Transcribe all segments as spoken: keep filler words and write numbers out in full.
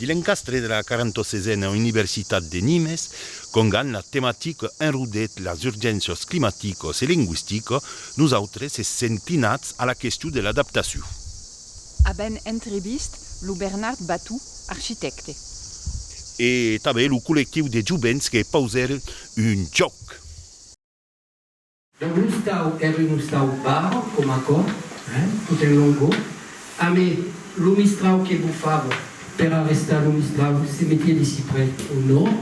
L'encastre de la quaranta-sisena Universitat de Nimes, qu'ongan la tematica enrodet las urgéncias climaticas e lingüisticas, nosautres es sentinats a la question de l'adaptacion. Avèm entrevist lo Bernard Batou, architècte. E tanben lo collectiu de jovents que pausèron un jòc. Donc l'ostau èra un ostau barra, coma aquò, eh, tot en longor, amé lo mistrau que bufava per arrestar lo mistrau, se metiá de ciprès au nòrd,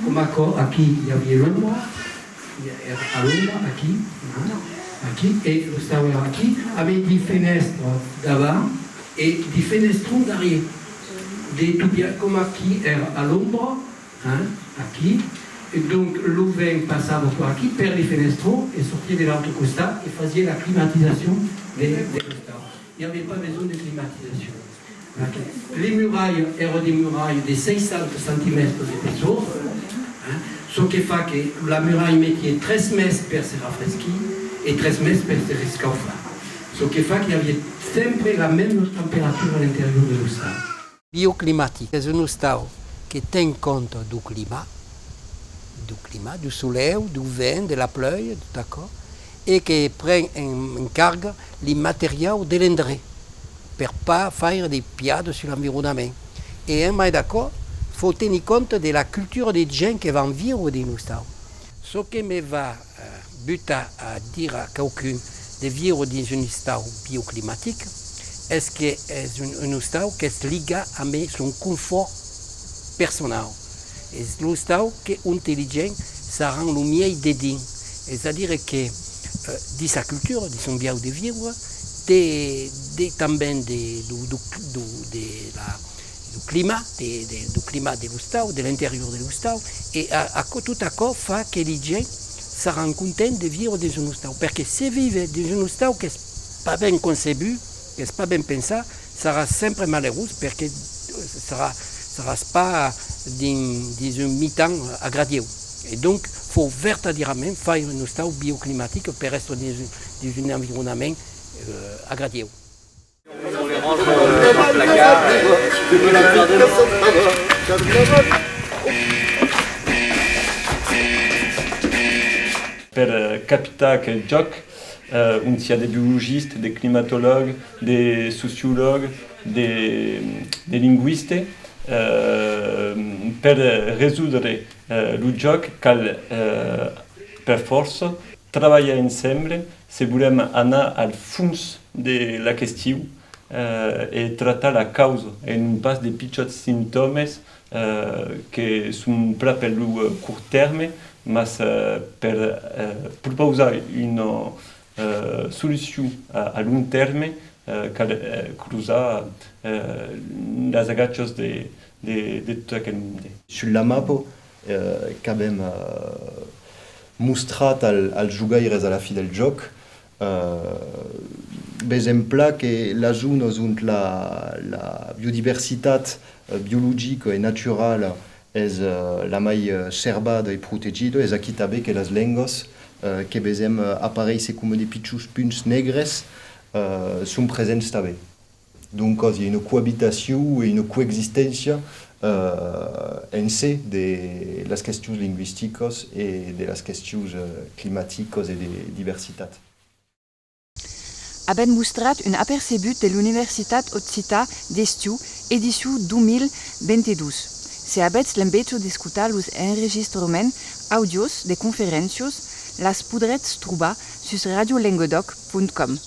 coma aquò, aquí i aviá l'ombra, èra a l'ombra, aquí, eh, aquí, e l'ostau èra aquí, amé de fenèstras davant e de fenestrons darrièr, de tobia, coma aquí èra a l'ombra, hein, aquí. E donc, lo vent passava per aquí, per li fenestrons, e sortiá de l'autre costat, e fasiá la climatizacion de, de l'ostau. I aviá pas besonh de climatizacion. Aquí. Li muralhas èra de muralhas de seissanta centimètres d'espessor, hein, çò que fa que la muralha metiá tres mes per se rafresquir e tres mes per se rescaufar. Çò que fa que i aviá sempre la mèma temperatura a l'interior de l'ostau. Bioclimatic es un ostau que ten compte deu clima, deu clima, deu soleu, deu vent, de la pluèja, tot aquò, e que pren en, en carga li materiaus de l'endrech per pas faire de piadas sus l'environament. E en mai d'aquò, fau tenir compte de la cultura de gents que van viure dins l'ostau. Çò que me va, eh, butar a dire a quauqu'un de viure dins un ostau bioclimatic es que es un, un ostau qu'es ligat amé son confòrt personau. Es l'ostau que onte li gents saràn lo miei dedins. Es a dire que, eh, dins sa cultura, dins son biais de viure, de, de tanben de, de, de, de la, deu clima, de, de, deu clima de l'ostau, de l'interior de l'ostau, e a, aquò, tot aquò fa que li gents saràn contents de viure dins un ostau, perque se vive dins un ostau qu'es pas ben concebut, qu'es pas ben pensat, saràs sempre malerós, perque sarà, saràs pas dins, dins un mitan agradieu. E donc, fau vertadièrament faire un ostau bioclimatic per èstre dins, dins un environament, eh, agradieu. Per, eh, capitar aquel jòc, eh, ont i a de biologistes, de climatològs, de sociològs, de, de lingüistes, eh, per resòdre, eh, lo jòc cal, eh, per fòrça trabalhar ensemble se volèm anar al fons de la question, eh, e tractar la causa, e non pas de pichòts simptòmes, eh, que son plan per lo, eh, cort tèrme, mas, eh, per, eh, propausar una, eh, solucion a, a long tèrme, eh, cal, eh, crosar, eh, las agachas de, de, de tot aquel monde. Sus la mapa, eh, qu'avèm, eh, mostrat al, als jogaires a la fin del jòc, eh, vesèm plan que las zònas ont la, la biodiversitat, eh, biologica e naturala es, eh, la mai, eh, servada e protegida, es aquí tanben que las lengas, eh, que vesèm, eh, aparéisser coma de pichons punts negres, eh, son presents tanben. Doncas, i a una coabitacion e una coexisténcia, eh, en se de las questions lingüisticas e de las questions, eh, climaticas e de diversitat. Avèm mostrat un apercebut de l'Universitat Occitana d'Estiu, edicion dos mil vint-e-dos. Se avètz l'enveja d'escotar los enregistraments àudios de conferéncias, las podretz trobar sus radiolenguedoc punt com.